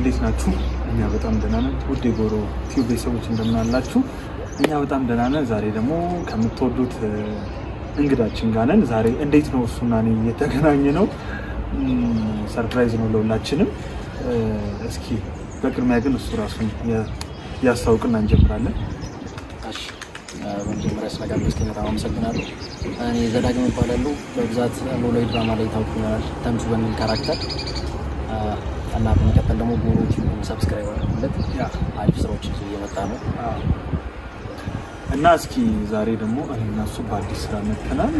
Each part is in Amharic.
እንዴት ናችሁ? እኛ በጣም ደህና ነን። ውድ የጎሮ ቲዩብ ቤተሰቦች እንደምን አላችሁ? እኛ በጣም ደህና ነን። ዛሬ ደግሞ ከምትወዱት እንግዳችን ጋር ነን። ዛሬ እንዴት ነው እሱና እኔ የተገናኘነው? Surprise ነው ለሁላችንም። እስኪ በቅድሚያ ግን እሱ ራሱን ያስታውቅና እንጀምራለን። እሺ፣ በመጀመሪያ ስለጋበዝከኝ በጣም አመሰግናለሁ። እኔ ዘዳግም እባላለሁ። በብዛት ኖላዊ ድራማ ላይ ታውቁኛል፣ ተምቹ በሚል character እና በመቀጠል ደግሞ ጎሮ ቲዩብን subscribe አድርጉለት። አሪፍ ስራዎችን ይዞ እየመጣ ነው። እና እስኪ ዛሬ ደግሞ እኔና እሱ በአዲስ ስራ መጥተናል።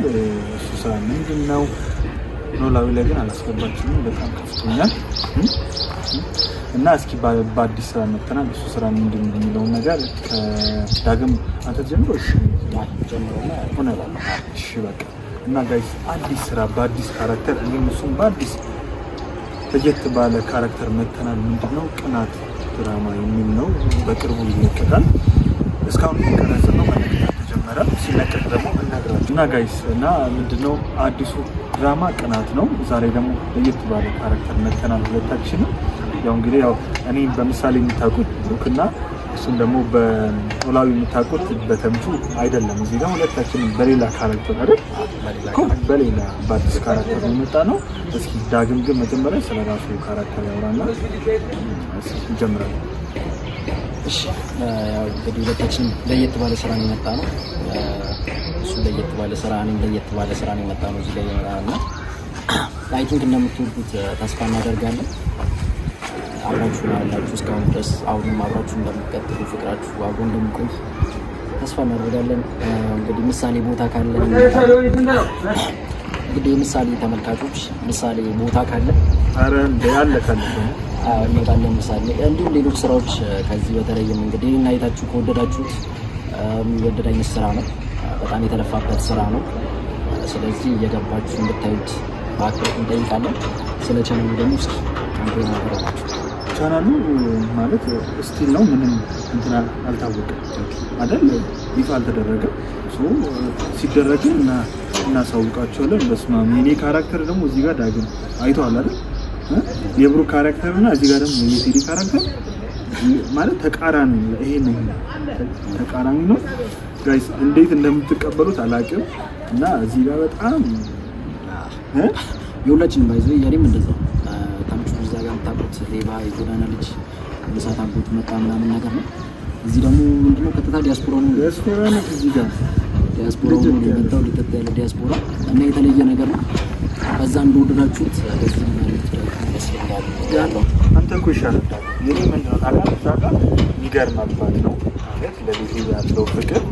እሱ ስራ ምንድን ነው? ኖላዊ ላይ ግን አላስገባችንም። በጣም ከፍቶኛል። እና እስኪ በአዲስ ስራ መጥተናል። እሱ ስራ ምንድን ነው የሚለውን ነገር ከዳግም አንተ ጀምሮ። እሺ በቃ። እና guys፣ አዲስ ስራ በአዲስ character፣ እኔም እሱም በአዲስ ለየት ባለ character መጥተናል። ምንድን ነው? ቅናት ድራማ የሚል ነው። በቅርቡ ይለቀቃል። እስካሁን እየቀረጽን ነው። መለቀቅ አልተጀመረም። ሲለቀቅ ደግሞ እነግራችሁ። እና guys፣ እና ምንድነው አዲሱ ድራማ? ቅናት ነው። ዛሬ ደግሞ ለየት ባለ character መጥተናል ሁለታችንም። ያው እንግዲህ ያው እኔ በምሳሌ የምታውቁት ብሩክና እሱን ደግሞ በኖላዊ የምታውቁት በተምቹ አይደለም። እዚህ ጋር ሁለታችንም በሌላ character አይደል? በሌላ በአዲስ character የመጣ ነው። እስኪ ዳግም ግን መጀመሪያ ስለ ራሱ character ያውራና እንጀምራለን። እሺ፣ ያው እንግዲህ ሁለታችንም ለየት ባለ ስራ ነው የመጣነው። እሱ ለየት ባለ ስራ፣ እኔም ለየት ባለ ስራ ነው የመጣነው እዚህ ላይ እና I think እንደምትወዱት ተስፋ እናደርጋለን። አብራችሁ ያላችሁ እስካሁን ድረስ አሁንም አብራችሁ እንደምትቀጥሉ፣ ፍቅራችሁ አብሮ እንደሚቆይ ተስፋ እናደርጋለን። እንግዲህ ምሳሌ ቦታ ካለ፣ እንግዲህ ምሳሌ ተመልካቾች ምሳሌ ቦታ ካለ ያለ ካለ እንመጣለን። ምሳሌ እንዲሁም ሌሎች ስራዎች ከዚህ በተለይም እንግዲህ ይህን አይታችሁ ከወደዳችሁት፣ የሚወደድ አይነት ስራ ነው። በጣም የተለፋበት ስራ ነው። ስለዚህ እየገባችሁ እንድታዩት በአክብሮት እንጠይቃለን። ስለ ቻናሉ ደግሞ እስኪ አንተ ናገረባቸው። ቻናሉ ማለት still ነው፣ ምንም እንትን አልታወቅም አይደል? ይፋ አልተደረገም። ሲደረግም እናሳውቃቸዋለን። በስመ አብ፣ የኔ character ደግሞ እዚህ ጋር ዳግም አይተዋል አይደል? የብሩክ character እና እዚህ ጋር ደግሞ የቴዲ character ማለት ተቃራኒ፣ ይሄ ነው ተቃራኒ ነው። Guys፣ እንዴት እንደምትቀበሉት አላውቅም። እና እዚህ ጋር በጣም የሁላችንም ባይዘ የኔም እንደዛው ተምቹ እዛ ጋር የምታውቁት ሌባ የጎዳና ልጅ ምሳት አጎቱ መጣ ምናምን ነገር ነው። እዚህ ደግሞ ምንድነው? ቀጥታ ዲያስፖራ ነው። ዲያስፖራ ነው እዚህ ጋር። ዲያስፖራ ነው የመጣው፣ ሊጠጣ ያለ ዲያስፖራ እና የተለየ ነገር ነው። በዛ እንደወደዳችሁት በዚህ ይመስለኛል ያለው። አንተ እኮ ይሻላል። የኔ ምንድነው ታውቃለህ? እዛ ጋር የሚገርም አባት ነው ማለት ለልጁ ያለው ፍቅር።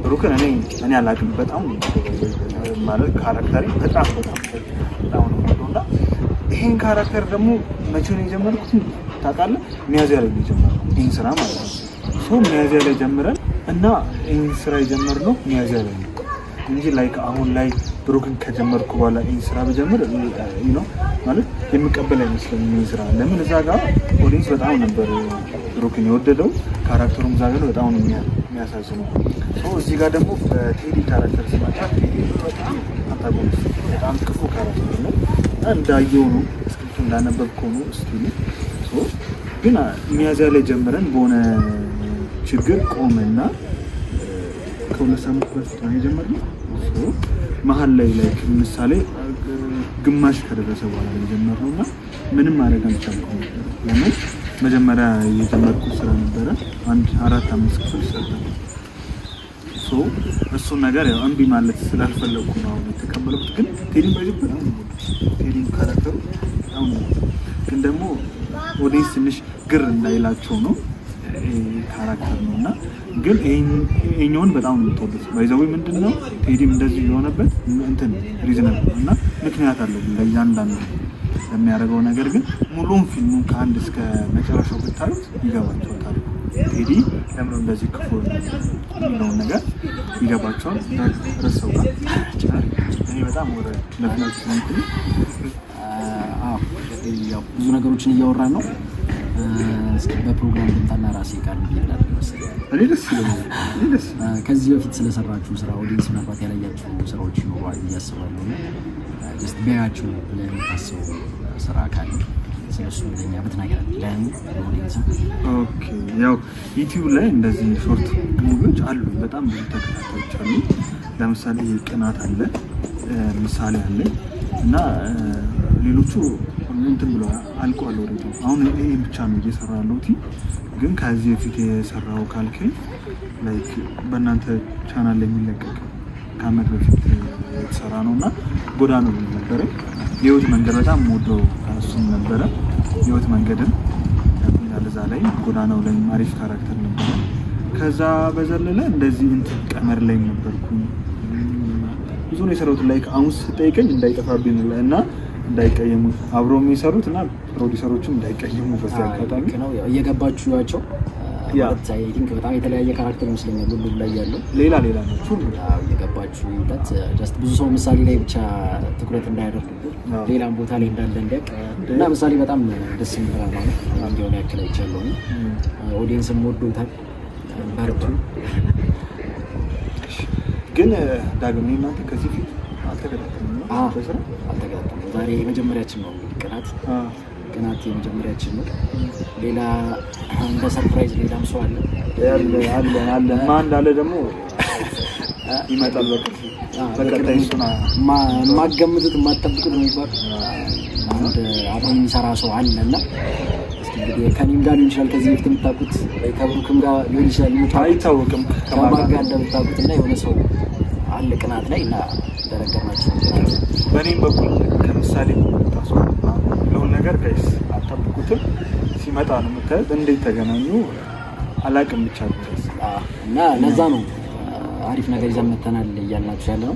ብሩክን እኔ አላውቅም። በጣም ማለት character ኤ በጣም በጣም በጣም ነው የምወደው። እና ይሄን character ደግሞ መቼ ነው የጀመርኩት ታውቃለህ? ሚያዝያ ላይ ነው የጀመርነው ይሄን ስራ ማለት ነው። So ሚያዝያ ላይ ጀምረን እና ይሄን ስራ የጀመርነው ሚያዝያ ላይ ነው እንጂ like አሁን ላይ ብሩክን ከጀመርኩ በኋላ ይህን ስራ ብጀምር ነው ማለት የሚቀበል አይመስለኝም። ይህን ስራ ለምን እዛ ጋር audience በጣም ነበር ብሩክን የወደደው። Character ኡም እዛ ጋር በጣም ነው የሚያሳዝነው። እዚህ ጋር ደግሞ በቴዲ character ሲመጣ ቴዲ በጣም antagonist፣ በጣም ክፉ character ነው። እንዳየው ነው፣ script ኡ እንዳነበብከው ነው still። ግን ሚያዝያ ላይ ጀምረን በሆነ ችግር ቆመና ከ2 ሳምንት በፊት ነው የጀመርነው። መሀል ላይ like ምሳሌ ግማሽ ከደረሰ በኋላ የጀመርነው እና ምንም ማድረግ አልቻልኩም። ለምን መጀመሪያ የጀመርኩት ስራ ነበረ፣ አንድ አራት አምስት ክፍል ሰርተናል። እሱን ነገር ያው እምቢ ማለት ስላልፈለግኩ ነው አሁን የተቀበልኩት። ግን ቴዲን ባይዘ በጣም ነው፣ ቴዲን character ኡ በጣም ነው። ግን ደግሞ audience ትንሽ ግር እንዳይላቸው ነው character ነው። እና ግን ይሄኛውን በጣም ነው የምትወዱት። By the way ምንድን ነው ቴዲም እንደዚህ የሆነበት እንትን reasonable እና ምክንያት አለው ለእያንዳንዱ ለሚያደርገው ነገር። ግን ሙሉን ፊልሙን ከአንድ እስከ መጨረሻው ብታዩት ይገባቸዋል ታሪኩ። ቴዲ ለምን እንደዚህ ክፉ የሚለውን ነገር ይገባቸዋል። ረሰው ጋር እኔ በጣም ወደ ለፍላች ብዙ ነገሮችን እያወራን ነው። እስኪ በፕሮግራም ልምጣና ራሴ ቃል እኔ ደስ ይለኛል። እኔ ደስ ከዚህ በፊት ስለሰራችሁ ስራ audience ምናልባት ያላያችሁ ስራዎች ይኖራል ብዬ አስባለሁ። እና just ቢያያችሁ ብለህ የምታስበው ስራ ካለ። ስለሱ ለኛ ብትነግረን ለምን audience። Okay፣ ያው ዩቲዩብ ላይ እንደዚህ short movie ዎች አሉ፣ በጣም ብዙ ተከታታዮች አሉ። ለምሳሌ ቅናት አለ፣ ምሳሌ አለ እና ሌሎቹ እንትን ብሎ አልቋል። Already አሁን ይሄ ብቻ ነው እየሰራ ያለሁት። ግን ከዚህ በፊት የሰራው ካልከኝ like በእናንተ ቻናል ላይ የሚለቀቅ ከአመት በፊት የተሰራ ነው እና ጎዳና ነበረ። የህይወት መንገድ በጣም ወደው እሱም ነበረ። የህይወት መንገድን ያገኛል እዛ ላይ፣ ጎዳናው ላይ አሪፍ character ነበረ። ከዛ በዘለለ እንደዚህ እንትን ቀመር ላይ ነበርኩ። ብዙ ነው የሰራሁት። Like አሁን ስጠይቀኝ እንዳይጠፋብኝ እና እንዳይቀየሙ አብሮ የሚሰሩት እና ፕሮዲሰሮችም እንዳይቀየሙ በዚህ አጋጣሚ። ነው እየገባችሁ ያቸው። I think በጣም የተለያየ character ይመስለኛል ሁሉም ላይ ያለው። ሌላ ሌላ ናቸው ሁሉ። እየገባችሁ በት just ብዙ ሰው ምሳሌ ላይ ብቻ ትኩረት እንዳያደርግብን ሌላም ቦታ ላይ እንዳለ እንዲያውቅ እና ምሳሌ በጣም ደስ የሚል ድራማ ነው። እንዲሆነ ያክል አይቻለሁ። Audience ም ወዶታል። በርቱ። ግን ዳግም እናንተ ከዚህ ፊት አልተገጣጠምንም? አልተገጣጠምንም። ዛሬ የመጀመሪያችን ነው እንግዲህ ቅናት የመጀመሪያችን ነው። ሌላ እንደ surprise ሌላም ሰው አለ። አለ አለ። ማን እንዳለ ደግሞ ይመጣል። በቀጣይ እሱን የማገምቱት የማትጠብቁት የሚባል አንድ አብሮ የሚሰራ ሰው አለ እና እስኪ እንግዲህ ከእኔም ጋር ሊሆን ይችላል ከዚህ በፊት የምታውቁት ወይ ከብሩክም ጋር ሊሆን ይችላል የምታውቁት፣ አይታወቅም ከማን ጋር እንደምታውቁት እና የሆነ ሰው አለ ቅናት ላይ እና እንደነገርናችሁ ቅናት በእኔም በኩል ከምሳሌ ለውን ነገር guys አልጠብቁትም። ሲመጣ ነው የምታዩት። እንዴት ተገናኙ አላቅም ብቻ guys እና ለዛ ነው አሪፍ ነገር ይዘን መተናል እያልናችሁ ያለ ነው።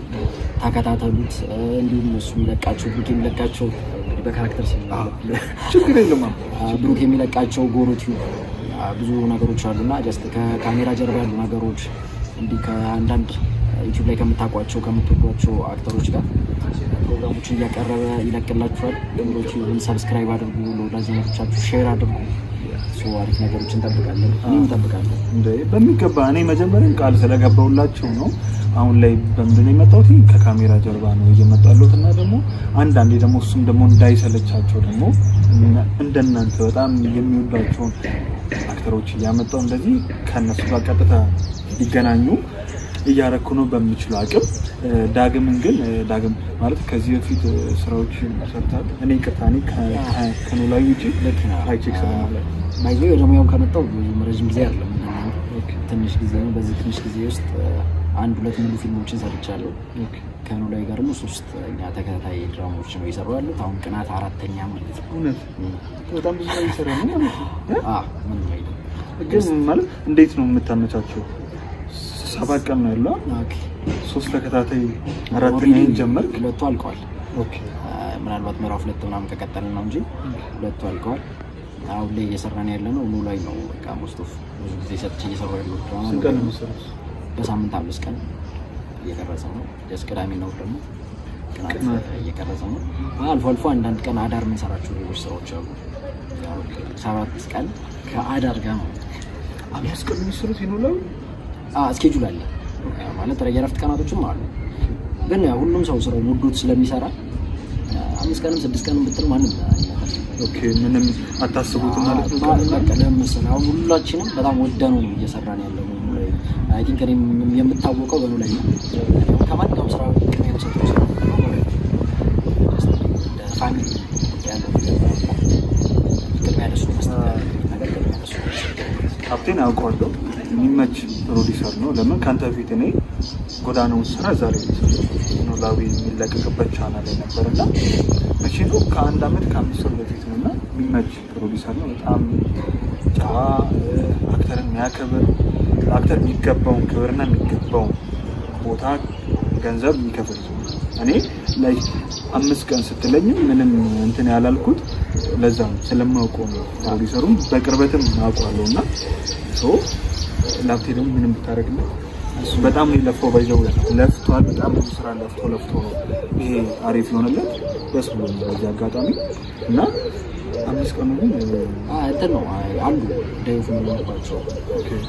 ተከታተሉት። እንዲሁም እሱ የሚለቃቸው ብሩክ የሚለቃቸው እንግዲህ በ character ስም ችግር የለም። ብሩክ የሚለቃቸው ጎሮ ቲዩብ ብዙ ነገሮች አሉና just ከካሜራ ጀርባ ያሉ ነገሮች እንዲህ ከአንዳንድ ዩቲዩብ ላይ ከምታውቋቸው ከምትወዷቸው actor ኦች ጋር ፕሮግራሞችን እያቀረበ ይለቅላችኋል። ጎሮ ቲዩብን subscribe አድርጉ፣ ለወዳጅ ዘመዶቻችሁ share አድርጉ። አሪፍ ነገሮች እንጠብቃለን። እኔም እንጠብቃለን በሚገባ። እኔ መጀመሪያም ቃል ስለገባሁላቸው ነው። አሁን ላይ በምንድን ነው የመጣሁት? ከካሜራ ጀርባ ነው እየመጣሁት እና ደግሞ አንዳንዴ ደግሞ እሱም ደግሞ እንዳይሰለቻቸው ደግሞ እንደናንተ በጣም የሚወዷቸውን actor ኦች እያመጣው እንደዚህ ከእነሱ ጋር ቀጥታ ሊገናኙ እያረኩ ነው በምችለው አቅም። ዳግምን ግን ዳግም ማለት ከዚህ በፊት ስራዎች ሰርታል። እኔ ይቅርታ እኔ ከኖላዊ ውጭ አይቼክ ስለማለት by the way ወደ ሙያው ከመጣሁ ብዙም ረዥም ጊዜ አይደለም፣ ትንሽ ጊዜ ነው። በዚህ ትንሽ ጊዜ ውስጥ አንድ ሁለት ሙሉ ፊልሞችን ሰርቻለሁ። ከኖላዊ ጋር ደግሞ ሶስተኛ ተከታታይ ድራማዎች ነው እየሰሩ ያሉት። አሁን ቅናት አራተኛ ማለት ነው። እውነት በጣም ብዙ ላይ እየሰራ ነው ማለት ነው። ምንም አይደለም። ግን ማለት እንዴት ነው የምታመቻቸው? 7 ቀን ነው ያለው። ሶስት ተከታታይ አራተኛ ጀመርክ። ሁለቱ አልቀዋል። ምናልባት ምዕራፍ ሁለት ምናምን ከቀጠልን ነው እንጂ ሁለቱ አልቀዋል። አሁን ላይ እየሰራን ያለ ነው ኖላዊ ነው። በቃ most of ብዙ ጊዜ ሰጥቼ እየሰራሁ ያለው ድራማ ስንት ቀን ነው የምትሰሩት? በሳምንት 5 ቀን እየቀረጸ ነው። just ቅዳሜ ነው ደግሞ ቅናት እየቀረጸ ነው። አልፎ አልፎ አንዳንድ ቀን አዳር የምንሰራቸው ሌሎች ስራዎች አሉ። 7 ቀን ከአዳር ጋር ነው። 5 ቀን የሚሰሩት የኖላዊ schedule አለ ማለት የእረፍት ቀናቶችም አሉ። ግን ሁሉም ሰው ስራው ወዶት ስለሚሰራ 5 ቀንም 6 ቀንም ብትል ማንም okay፣ ምንም አታስቡትም ማለት ነው። በቃ ለምን መሰለህ አሁን ሁላችንም በጣም ወደነው ነው እየሰራን ያለው ነው። I think እኔም የምታወቀው በኖላዊ ነው። ከማንኛውም ስራ ቅድሚያ የምሰጠው ስራ እንደ family ያለው ቅድሚያ ለሱ መስጠት ነገር ቅድሚያ ለሱ። ካፕቴን አውቀዋለሁ። የሚመች ፕሮዲሰር ነው። ለምን ከአንተ በፊት እኔ ጎዳናውን ስራ ዛሬ ኖላዊ የሚለቀቅበት ቻናል ላይ ነበር እና መቼ ነው ከአንድ አመት ከ5 ወር በፊት ነው እና የሚመች ፕሮዲሰር ነው። በጣም ጨዋ፣ actor ን የሚያከብር፣ ለ actor የሚገባውን ክብርና የሚገባውን ቦታ ገንዘብ የሚከፍል ሰው። እኔ ላይ 5 ቀን ስትለኝም ምንም እንትን ያላልኩት ለዛ ነው፣ ስለማውቀው ነው። ፕሮዲሰሩም በቅርበትም አውቀዋለሁ እና so ላፕቴ ደግሞ ምንም ብታደርግለት በጣም ነው የለፋው። by the way ለፍቷል። በጣም ብዙ ስራ ለፍቶ ለፍቶ ነው ይሄ አሪፍ የሆነለት። ደስ ብሎኛል በዚህ አጋጣሚ እና 5 ቀኑ ግን እንትን ነው አሉ day off የምንሆንባቸው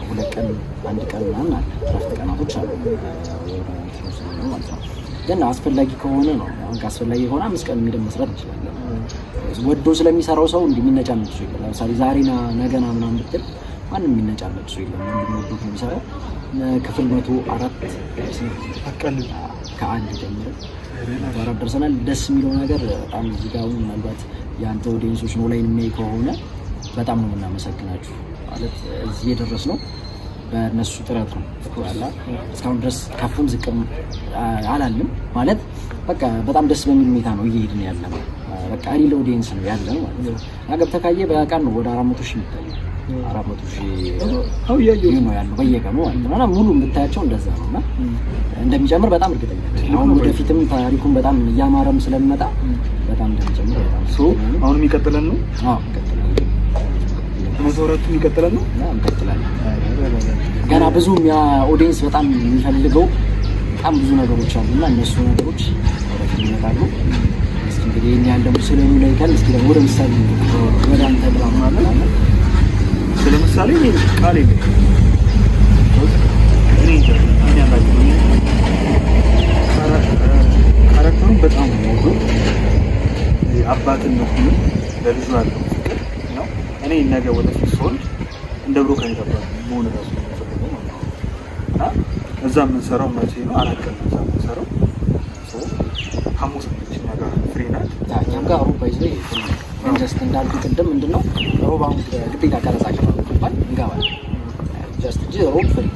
2 ቀን 1 ቀን ምናምን አለ። እረፍት ቀናቶች አሉ ማለት ነው። ግን አስፈላጊ ከሆነ ነው። አሁን ካስፈላጊ ከሆነ 5 ቀን የሚደም መስራት እንችላለን። ወዶ ስለሚሰራው ሰው እንዲህ የሚነጫነጭ ሰው የለም። ለምሳሌ ዛሬና ነገና ምናምን ብትል ማንም የሚነጫነጭ ሰው የለም። ወንድም ወዶ ነው የሚሰራው። ክፍል 104 አቀልል ከአንድ ጀምሮ 104 ደርሰናል። ደስ የሚለው ነገር በጣም እዚህ ጋር አሁን ምናልባት የአንተ audience ኦች ኖላዊን የሚያይ ከሆነ በጣም ነው የምናመሰግናችሁ። ማለት እዚህ የደረስነው በእነሱ ጥረት ነው። እስካሁን ድረስ ከፍም ዝቅም አላልንም። ማለት በቃ በጣም ደስ በሚል ሁኔታ ነው እየሄድን ያለ ነው። በቃ real audience ነው ያለ ነው ማለት ነው። እና ገብተህ ካየህ በቀን ነው ወደ 400,000 የሚታየው፣ 400,000 ነው ያለው በየቀኑ ማለት ነው። እና ሙሉ የምታያቸው እንደዛ ነው። እና እንደሚጨምር በጣም እርግጠኛ ነኝ። አሁን ወደፊትም ታሪኩን በጣም እያማረም ስለሚመጣ በጣም እንደሚጨምር በጣም አሁን የሚቀጥለን ነው። አዎ ይቀጥላል። 104ቱ የሚቀጥለን ነው። እንቀጥላለን። ገና ብዙ audience በጣም የሚፈልገው በጣም ብዙ ነገሮች አሉ እና እነሱ ነገሮች ወደፊት ይመጣሉ። እስኪ እንግዲህ ይሄን ያህል ደግሞ ስለ ኖላዊ ካልን እስኪ ደግሞ ወደ ምሳሌ፣ ወደ አንተ ድራማ አለ። ስለ ምሳሌ እኔ ቃል የለኝም። እኔ እንጃ፣ እኔ አላውቅም። Character ኡን በጣም ነው የምወደው። አባትነቱንም ለልጁ ያለው ፍቅር ነው። እኔ ነገ ወደፊት ስወልድ እንደ ብሩክ አይነት አባት መሆን እራሱ ነው የምፈልገው ማለት ነው። እና እዛ የምንሰራው መቼ ነው? 4 ቀን ነው እዛ የምንሰራው። ሐሙስ ነች እኛ ጋር free ናት። እኛም ጋር ሮብ ባይዘ just እንዳልኩ ቅድም ምንድነው ሮብ አሁን ግዴታ ቀረጻ ገባ እንገባለን just እንጂ ሮብ free።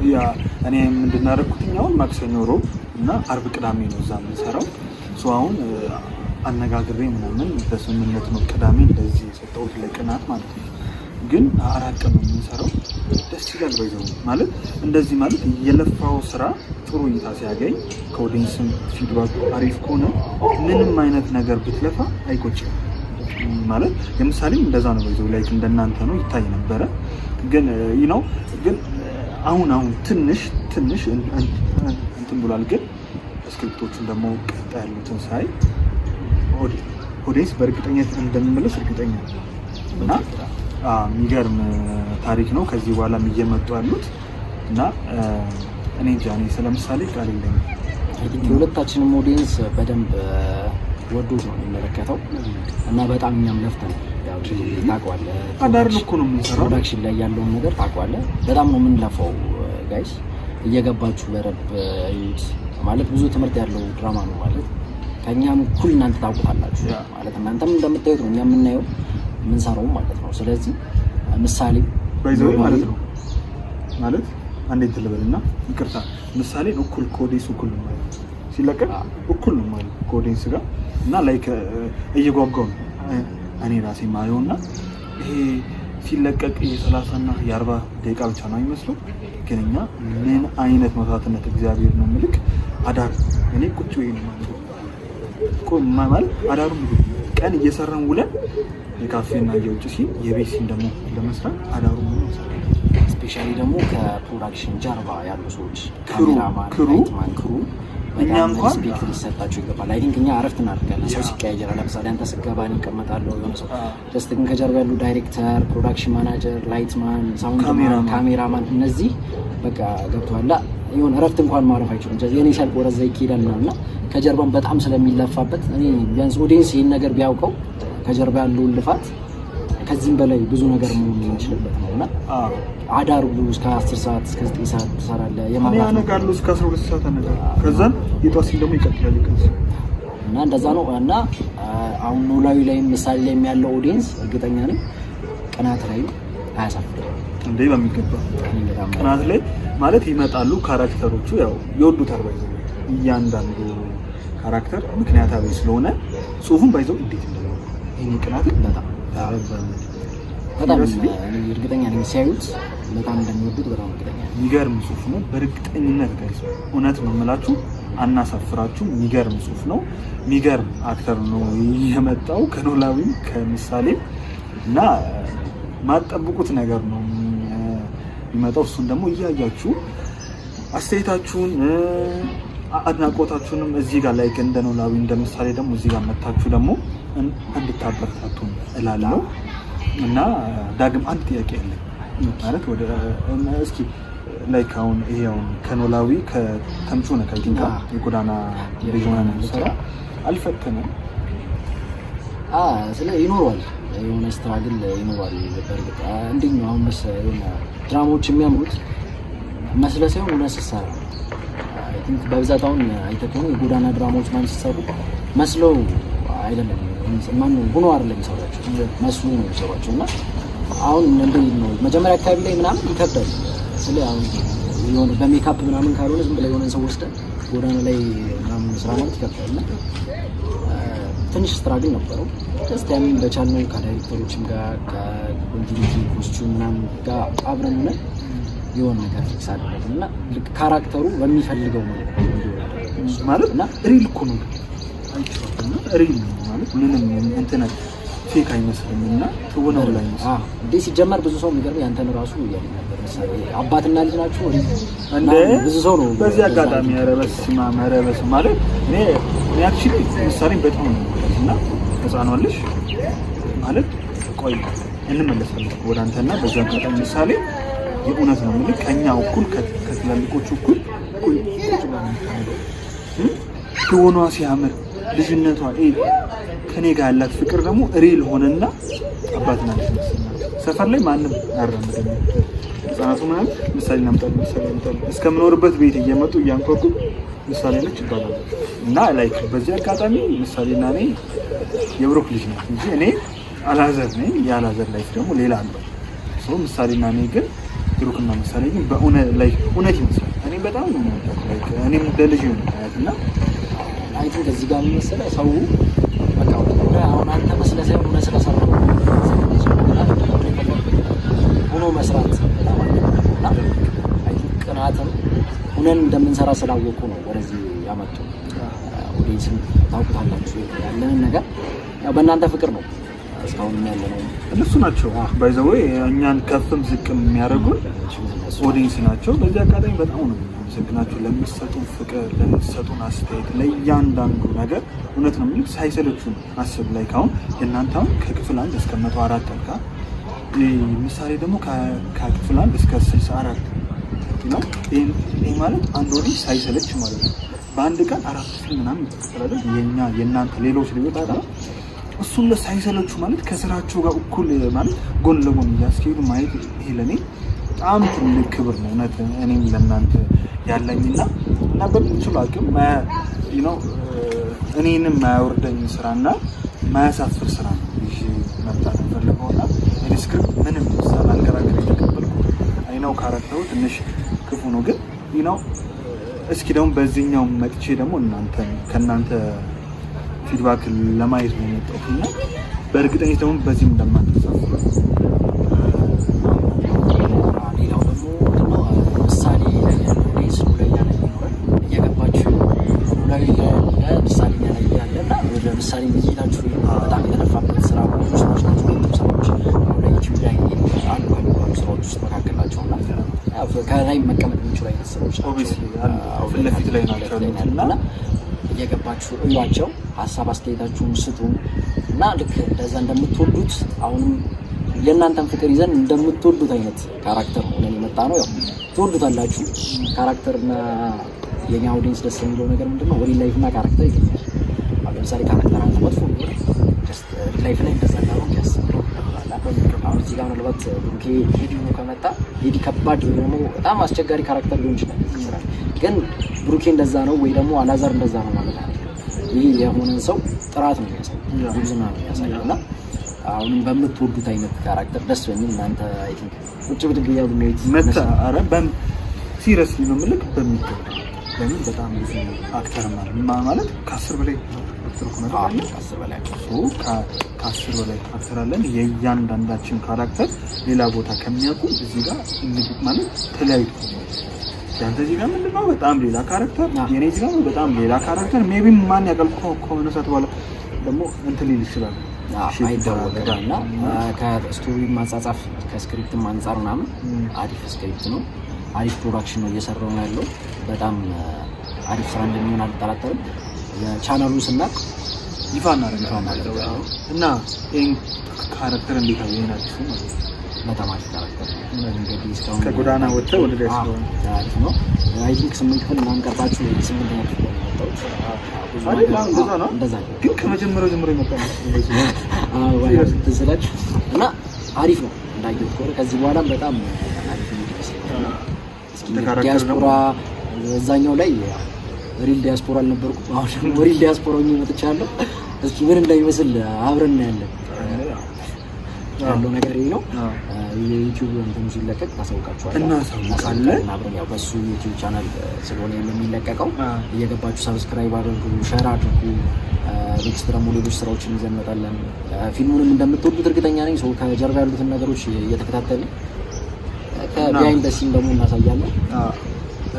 Yeah፣ እኔ ምንድን ያደረኩት አሁን ማክሰኞ፣ ሮብ እና አርብ፣ ቅዳሜ ነው እዛ የምንሰራው። So አሁን አነጋግሬ ምናምን በስምምነት ነው ቅዳሜ እንደዚህ የሰጠሁት ለቅናት ማለት ነው። ግን 4 ቀን ነው የምንሰራው። ደስ ይላል። by the way ማለት እንደዚህ ማለት የለፋው ስራ ጥሩ እይታ ሲያገኝ ከ audience ም feedback አሪፍ ከሆነ ምንም አይነት ነገር ብትለፋ አይቆጭም። ማለት ለምሳሌም እንደዛ ነው። by the way like እንደናንተ ነው ይታይ ነበረ። ግን ነው ግን አሁን አሁን ትንሽ ትንሽ እንትን ብሏል። ግን script ኦቹን ደግሞ ቀጣይ ያሉትን ሳይ audience በእርግጠኝነት እንደሚመለስ እርግጠኛ እና የሚገርም ታሪክ ነው ከዚህ በኋላም እየመጡ ያሉት። እና እኔ እንጃ፣ እኔ ስለምሳሌ ቃል የለኝም። I think የሁለታችንም audience በደንብ ወዶት ነው የሚመለከተው እና በጣም እኛም ለፍተን ያው ታውቀዋለህ፣ አዳርን እኮ ነው የምንሰራው። Production ላይ ያለውን ነገር ታውቀዋለህ። በጣም ነው የምንለፋው guys፣ እየገባችሁ በደንብ እዩት። ማለት ብዙ ትምህርት ያለው ድራማ ነው። ማለት ከእኛም እኩል እናንተ ታውቁታላችሁ። ማለት እናንተም እንደምታዩት ነው እኛ የምናየው የምንሰራው ማለት ነው። ስለዚህ ምሳሌ by the way ማለት ነው፣ ማለት አንዴ እንትን ልበልና ይቅርታ፣ ምሳሌ እኩል ከ audience እኩል ነው ማለት ሲለቀቅ እኩል ነው ማለት ከ audience ጋር። እና like እየጓጓው ነው እኔ ራሴ ማየው። እና ይሄ ሲለቀቅ የ30 እና የ40 ደቂቃ ብቻ ነው የሚመስለው፣ ግን እኛ ምን አይነት መስዋዕትነት፣ እግዚአብሔር ነው ምልክ፣ አዳር እኔ ቁጭ ወይ ነው ማለት ማለት አዳሩ ቀን እየሰራን ውለን የካፌና የውጭ scene የቤት scene ደግሞ ለመስራት አዳሩ ሙሉ እንሰራለን። Specially ደግሞ ከ production ጀርባ ያሉ ሰዎች Crew፣ ካሜራማን፣ Crew፣ Lightman፣ crew እኛ በጣም እንኳን respect ሊሰጣቸው ይገባል። I think እኛ እረፍት እናደርጋለን። ሰው ሲቀያየራል። ለምሳሌ አንተ ስትገባ እኔ እቀመጣለሁ። የሆነ ሰው just ግን ከጀርባ ያሉ director፣ production manager፣ lightman፣ sound፣ ካሜራማን። ካሜራማን እነዚህ በቃ ገብቶሃል የሆነ እረፍት እንኳን ማረፍ አይችሉም። ስለዚህ የኔ ሲያልቅ ወደዛ ይካሄዳል ምናምን እና ከጀርባም በጣም ስለሚለፋበት እኔ ቢያንስ audience ይህን ነገር ቢያውቀው ከጀርባ ያለውን ልፋት ከዚህም በላይ ብዙ ነገር መሆን የሚችልበት ነው እና አዳር ሁሉ እስከ 10 ሰዓት እስከ 9 ሰዓት ትሰራለህ። እኔ የማብራት አነጋለሁ፣ እስከ 12 ሰዓት አነጋለሁ። ከዛን የጧት scene ደግሞ ይቀጥላል ይቀንስ እና እንደዛ ነው። እና አሁን ኖላዊ ላይም ምሳሌ ላይም ያለው audience እርግጠኛ ነኝ ቅናት ላይም አያሳፍርም። እንዴ በሚገባ። እኔ በጣም ቅናት ላይ ማለት ይመጣሉ character ኦቹ፣ ያው ይወዱታል። By the way እያንዳንዱ character ምክንያታዊ ስለሆነ ጽሁፉን by the way እንዴት እንደሆነ ይሄን ቅናትን በጣም በጣም እኔ እርግጠኛ ነኝ ሲያዩት በጣም እንደሚወዱት በጣም እርግጠኛ ነኝ። የሚገርም ጽሁፍ ነው። በእርግጠኝነት guys እውነት ነው የምላችሁ፣ አናሳፍራችሁም። የሚገርም ጽሁፍ ነው። የሚገርም actor ነው የመጣው ከኖላዊም ከምሳሌም እና ማጠብቁት ነገር ነው የሚመጣው። እሱን ደግሞ እያያችሁ አስተያየታችሁን አድናቆታችሁንም እዚህ ጋር like እንደ ኖላዊ እንደ ምሳሌ ደግሞ እዚህ ጋር መታችሁ ደግሞ እንድታበረታቱን እላለሁ። እና ዳግም አንድ ጥያቄ አለኝ፣ ማለት ወደ እስኪ like አሁን ይሄ አሁን ከኖላዊ ከተምቹ ነህ ከ I think የጎዳና ልጅ ሆነህ ነው የምትሰራው። አልፈተነም ስለ ይኖረዋል የሆነ struggle ይኖራል። በእርግጥ እንዴት ነው አሁን መሰለህ የሆነ ድራማዎች የሚያምሩት መስለህ ሳይሆን እውነት ስትሰራ ነው። I think በብዛት አሁን አይተህ ከሆነ የጎዳና ድራማዎች ምናምን ሲሰሩ መስለው አይደለም፣ ማነው ሆኖ አይደለም የሚሰሯቸው፣ መስሎ ነው የሚሰሯቸው። እና አሁን እንዴት ነው መጀመሪያ አካባቢ ላይ ምናምን ይከብዳል። ስለ አሁን የሆነ በሜካፕ ምናምን ካልሆነ ዝም ብለህ የሆነን ሰው ወስደህ ጎዳና ላይ ምናምን ስራ ማለት ይከብዳል። እና ትንሽ struggle ነበረው። Just ያንን በቻልነው ከዳይሬክተሮችም ጋር፣ ከ continuity፣ costume ምናምን ጋር አብረን ሆነን የሆነ ነገር fix አደረግን እና ልክ character ኡ በሚፈልገው መልኩ እንዲሆን አደረግን። ማለት እና real እኮ ነው፣ አይቼዋለሁ። እና real ነው ማለት ምንም እንትን fake አይመስልም እና ትውነው ላይ አይመስልም። አዎ እንዴ፣ ሲጀመር ብዙ ሰው የሚገርመው ያንተን ራሱ እያለኝ ነበር። ምሳሌ አባትና ልጅ ናችሁ እንደ ብዙ ሰው ነው። በዚህ አጋጣሚ ኧረ በስመ አብ፣ ኧረ በስመ ማለት እኔ actually ምሳሌን በጣም ነው የምወዳት። እና ህፃኗ ልጅ ማለት ቆይ እንመለሳለን ወደ አንተና በዚህ አጋጣሚ ምሳሌ የእውነት ነው የምልህ ከኛ እኩል፣ ከትላልቆቹ እኩል ቁጭ ብላ ነው የምታነበው። ትወኗ ሲያምር፣ ልጅነቷ፣ ከኔ ጋር ያላት ፍቅር ደግሞ real ሆነና አባትና ልጅ መሰለኝ። ሰፈር ላይ ማንም አያራምደኝም። ህጻናቱ ምናምን ምሳሌ እናምጣለን፣ ምሳሌ እናምጣለን፣ እስከምኖርበት ቤት እየመጡ እያንኳኩ ምሳሌ ነች ይባላል። እና like በዚህ አጋጣሚ ምሳሌና እኔ የብሩክ ልጅ ናት እንጂ እኔ አላዘር ነኝ። የአላዘር life ደግሞ ሌላ አለው። So ምሳሌና እኔ ግን፣ ብሩክና ምሳሌ ግን በእውነት like እውነት ይመስላል። እኔ በጣም ነው የምወዳት። Like እኔም እንደ ልጅ ነው የማያት እና I think እዚህ ጋር የሚመስለው ሰው በቃ አሁን አንተ መስለህ ሳይሆን እውነት ስለሰራው ሆኖ መስራት በጣም አለ እና I think ቅናትም ሁነን እንደምንሰራ ስላወቁ ነው ወደዚህ ያመጡ። Audience ም ታውቁታላችሁ ያለንን ነገር፣ ያው በእናንተ ፍቅር ነው እስካሁንም ያለ ነው። እነሱ ናቸው by the way እኛን ከፍም ዝቅም የሚያደርጉን audience ናቸው። በዚህ አጋጣሚ በጣም ነው የምናመሰግናቸው ለምትሰጡን ፍቅር፣ ለምትሰጡን አስተያየት፣ ለእያንዳንዱ ነገር። እውነት ነው የምልህ ሳይሰለቹ ነው። አስብ like አሁን የእናንተ አሁን ከክፍል 1 እስከ 104 አልካ፣ ምሳሌ ደግሞ ከክፍል 1 እስከ 64 ነው። ይህ ማለት አንድ audience ሳይሰለች ማለት ነው። በአንድ ቀን አራት ፊልም ምናምን ይከፈላል። የኛ የእናንተ ሌሎች ልጆች አሉ፣ እሱን ሳይሰለቹ ማለት ከስራቸው ጋር እኩል ማለት ጎን ለጎን እያስኬዱ ማየት ይሄ ለእኔ በጣም ትልቅ ክብር ነው። እውነት እኔም ለእናንተ ያለኝና እና በምችሉ አቅም ነው እኔንም ማያወርደኝ ስራና ማያሳፍር ስራ ነው ይዤ መምጣት የምፈልገው። እና እኔ script ምንም ሳላንገራግር የተቀበልኩት I know character ኡ ትንሽ ክፉ ነው፣ ግን ነው እስኪ ደግሞ በዚህኛው መጥቼ ደግሞ እናንተ ከእናንተ feedback ለማየት ነው የመጣሁት እና በእርግጠኝነት ደግሞ በዚህም እንደማትሳፍሩ ሌላው ደግሞ ምንድነው፣ ምሳሌ ላይ ያለ audience ሉላይ ያለ የሚኖረን እየገባችሁ ሉላዊ ላይ ያለ፣ ምሳሌ ላይ ያለ እና ወደ ምሳሌ እየሄዳችሁ በጣም የተለፋበት ስራ፣ ብዙ ስራዎች ናቸው። ሁለቱም ስራዎች አሁን ላይ ዩቲዩብ ላይ አሉ ከሚባሉ ስራዎች ውስጥ መካከል ናቸው እና ያው ከላይ መቀመጥ የሚችሉ አይነት ስራዎች ናቸው። Obviously አሉ። ፊት ለፊት ላይ ናቸው ያሉት እና እየገባችሁ እዩዋቸው፣ ሀሳብ አስተያየታችሁን ስጡን እና ልክ እንደዛ እንደምትወዱት አሁንም የእናንተን ፍቅር ይዘን እንደምትወዱት አይነት character ሆነን የመጣ ነው። ያው ትወዱታላችሁ። Character እና የኛ audience ደስ የሚለው ነገር ምንድነው? Real life እና character ይገኛል። አሁን ለምሳሌ character አንተ መጥፎ ቢሆን just real life ላይ እንደዛ እንዳልሆንክ ያስባል። አሁን እዚህ ጋር ምናልባት ብሩኬ ሄዲ ሆኖ ከመጣ ሄዲ ከባድ ወይ ደግሞ በጣም አስቸጋሪ character ሊሆን ይችላል እዚህ ስራ ላይ። ግን ብሩኬ እንደዛ ነው ወይ ደግሞ አላዛር እንደዛ ነው ማለት አይደለም። ይህ የሆነን ሰው ጥራት ነው የሚያሳየው፣ ጉብዝና ነው የሚያሳየው። እና አሁንም በምትወዱት አይነት character ደስ በሚል እናንተ I think ቁጭ ብድግ እያሉ የሚያዩት መታ ኧረ seriously ነው የምልህ በሚገባ። ለምን በጣም ብዙ actor ማለት ከ10 በላይ actor እኮ ነው አይደል? ከ10 በላይ። So ከ10 በላይ actor አለን። የእያንዳንዳችን character ሌላ ቦታ ከሚያውቁ እዚህ ጋር እንግዲህ ማለት ተለያይቶ ያንተ እዚህ ጋር ምንድነው በጣም ሌላ character፣ የኔ እዚህ ጋር በጣም ሌላ character። Maybe ማን ያውቃል ከሆነ ሰዓት በኋላ ደግሞ እንትን ሊል ይችላል። አይታወቅም። እና ከ story ማጻጻፍ ከ script ም አንጻር ምናምን አሪፍ script ነው። አሪፍ production ነው እየሰራው ነው ያለው። በጣም አሪፍ ስራ እንደሚሆን አልጠራጠርም። የቻናሉን ስናቅ ይፋ እናደርጋለን። እና ይህን character እንዴት አየህ? አዲሱ ማለት ነው። በጣም አሪፍ character ነው። እንግዲህ እስካሁን ከጎዳና ወጥተህ ወደ ላይ ስለሆነ አሪፍ ነው። I think ስምንት ክፍል ምናምን ቀርባችሁ ስምንተኛ ክፍል ላይ ነው የመጣሁት። ብዙ አይደል? ነገር አዎ፣ እንደዛ ነው። እንደዛ ነው። ግን ከመጀመሪያው ጀምሮ የመጣ ነው። ትስላችሁ እና አሪፍ ነው እንዳየሁት ከሆነ ከዚህ በኋላም በጣም አሪፍ ይመስለኛል። እስኪ ዲያስፖራ እዛኛው ላይ real ዲያስፖራ አልነበርኩም። አሁን ደግሞ real ዲያስፖራ ሆኜ መጥቻለሁ። እስኪ ምን እንደሚመስል አብረን እናያለን። ያለው ነገር ይሄ ነው። የዩቲዩብ እንትኑ ሲለቀቅ ታሳውቃችኋለሁ፣ እናሳውቃለን። አብረን ያው በሱ ዩቲዩብ ቻናል ስለሆነ የሚለቀቀው እየገባችሁ subscribe አድርጉ፣ share አድርጉ። Next ደግሞ ሌሎች ስራዎችን ይዘን እንመጣለን። ፊልሙንም እንደምትወዱት እርግጠኛ ነኝ። ሰው ከጀርባ ያሉትን ነገሮች እየተከታተልን ከ behind the scene ደግሞ እናሳያለን።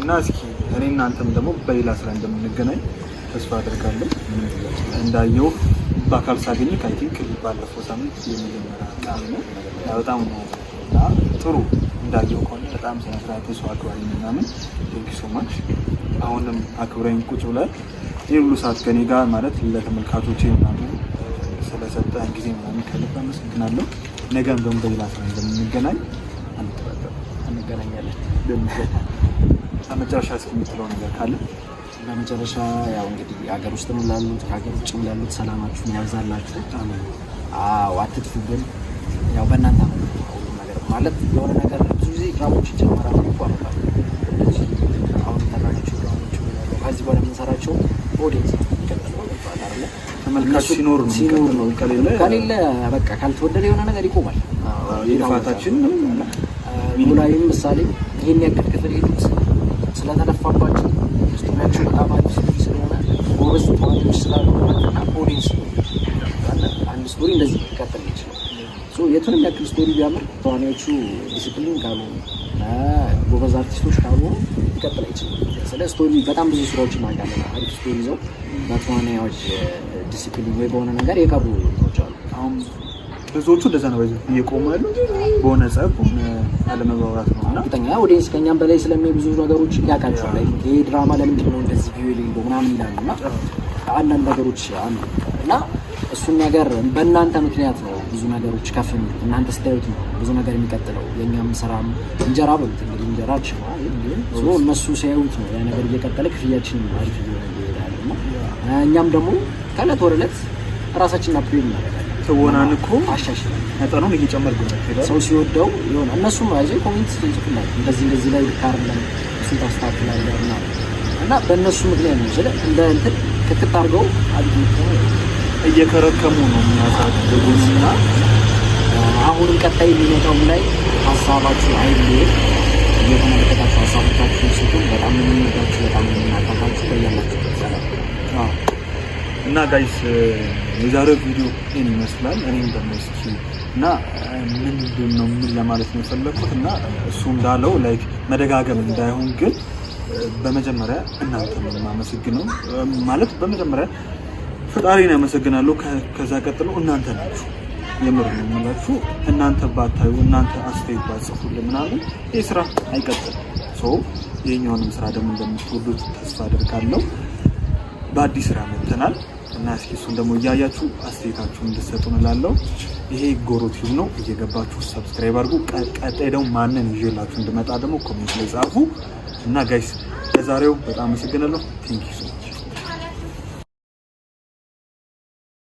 እና እስኪ እኔ እናንተም ደግሞ በሌላ ስራ እንደምንገናኝ ተስፋ አድርጋለሁ። እንዳየው በአካል ሳገኝ I think ባለፈው ሳምንት የመጀመሪያ ቃል ነው። በጣም ነው እና ጥሩ እንዳየው ከሆነ በጣም ስነስርዓት ሰው አክባሪ ምናምን thank you so much። አሁንም አክብረኝ ቁጭ ብለህ ይህ ሁሉ ሰዓት ከኔ ጋር ማለት ለተመልካቾቼ ምናምን ስለሰጠን ጊዜ ምናምን ከልብ አመሰግናለሁ። ነገም ደግሞ በሌላ ስራ እንደምንገናኝ አንጠራጠርም። እንገናኛለን። መጨረሻ እስኪ የምትለው ነገር ካለ? በመጨረሻ ያው እንግዲህ ሀገር ውስጥም ላሉት ከሀገር ውጭም ላሉት ሰላማችሁን ያብዛላችሁ። አዎ አትጥፉብን። ያው በእናንተ ነው ሁሉም ነገር ማለት የሆነ ነገር ብዙ ጊዜ ድራማዎች ይጀመራሉ፣ ይቋረጣሉ። እንደዚህ አሁን የሰራናቸው ድራማዎች ከዚህ በኋላ የምንሰራቸው audience ነው የሚቀጥለው ይባላል አይደለ? ተመልካች ሲኖር ነው ሲኖር ነው። ከሌለ በቃ ካልተወደደ የሆነ ነገር ይቆማል። የልፋታችን ኖላዊም ምሳሌ ይሄን ያክል ክፍል ሄዱት ስለተለፋባቸው story ያቸው በጣም አሪፍ story ስለሆነ ጎበዝ ተዋናዮች ስላሉበት እና audience አንድ story እንደዚህ ሊቀጥል ይችላል። የቱንም ያክል story ቢያምር ተዋናዮቹ ዲሲፕሊን ካልሆኑ፣ ጎበዝ አርቲስቶች ካልሆኑ ሊቀጥል አይችልም። ስለ story በጣም ብዙ ስራዎች እናውቃለን። አሪፍ story ይዘው በተዋናዮች ዲሲፕሊን ወይ በሆነ ነገር የቀሩ ሰዎች አሉ። አሁን ብዙዎቹ እንደዛ ነው እየቆሙ ያሉት በሆነ ጸብ፣ በሆነ አለመግባባት ነው። እና እርግጠኛ audience ከኛም በላይ ስለሚያይ ብዙ ነገሮች ያውቃቸዋል። ይሄ ድራማ ለምንድን ነው እንደዚህ view የሌለው ምናምን ይላሉ። እና አንዳንድ ነገሮች አሉ እና እሱን ነገር በእናንተ ምክንያት ነው ብዙ ነገሮች ከፍ የሚሉት። እናንተ ስታዩት ነው ብዙ ነገር የሚቀጥለው። የእኛም ስራም እንጀራ በሉት እንግዲህ እንጀራችን ነው። እነሱ ሲያዩት ነው ያ ነገር እየቀጠለ ክፍያችን አሪፍ እየሆነ እየሄደ ያለ እና እኛም ደግሞ ከእለት ወደ እለት ራሳችንን upgrade እናደርጋለን። ትወናን እኮ አሻሽላል መጠኑን እየጨመርክ ነው። ሰው ሲወደው የሆነ እነሱም አይዞህ comment ይጽፉላል፣ እንደዚህ እንደዚህ ላይ ልክ አይደለም፣ እሱን ታስተካክላለህ ምናምን እና በእነሱ ምክንያት ነው ስለ እንደ እንትን ክትት አድርገው አሪፍ ነው እየከረከሙ ነው የሚያሳድጉንና አሁንም ቀጣይ የሚመጣውም ላይ ሀሳባችሁ አይለየን። እየተመለከታችሁ ሀሳቦቻችሁን ስጡን። በጣም የምንወዳችሁ፣ በጣም የምናከብራችሁ። በያላችሁበት ሰላም። እና guys የዛሬው ቪዲዮ ይህን ይመስላል። እኔም ደግሞ እስኪ እና ምንድን ነው ምን ለማለት ነው የፈለግኩት እና እሱ እንዳለው like መደጋገም እንዳይሆን ግን በመጀመሪያ እናንተ ነው የማመሰግነው። ማለት በመጀመሪያ ፈጣሪን ያመሰግናለሁ። ከዛ ቀጥሎ እናንተ ናችሁ። የምር ነው የምላችሁ። እናንተ ባታዩ፣ እናንተ አስተያየት ባትጽፉልን ምናምን ይህ ስራ አይቀጥልም። So ይሄኛውንም ስራ ደግሞ እንደምትወዱት ተስፋ አደርጋለሁ። በአዲስ ስራ መጥተናል እና እስኪ እሱን ደግሞ እያያችሁ አስተያየታችሁን እንድትሰጡን እላለሁ። ይሄ ጎሮ ቲዩብ ነው። እየገባችሁ subscribe አድርጉ። ቀጣይ ደግሞ ማንን ይዤላችሁ እንድመጣ ደግሞ comment ላይ ጻፉ እና guys ለዛሬው በጣም አመሰግናለሁ። Thank you so much።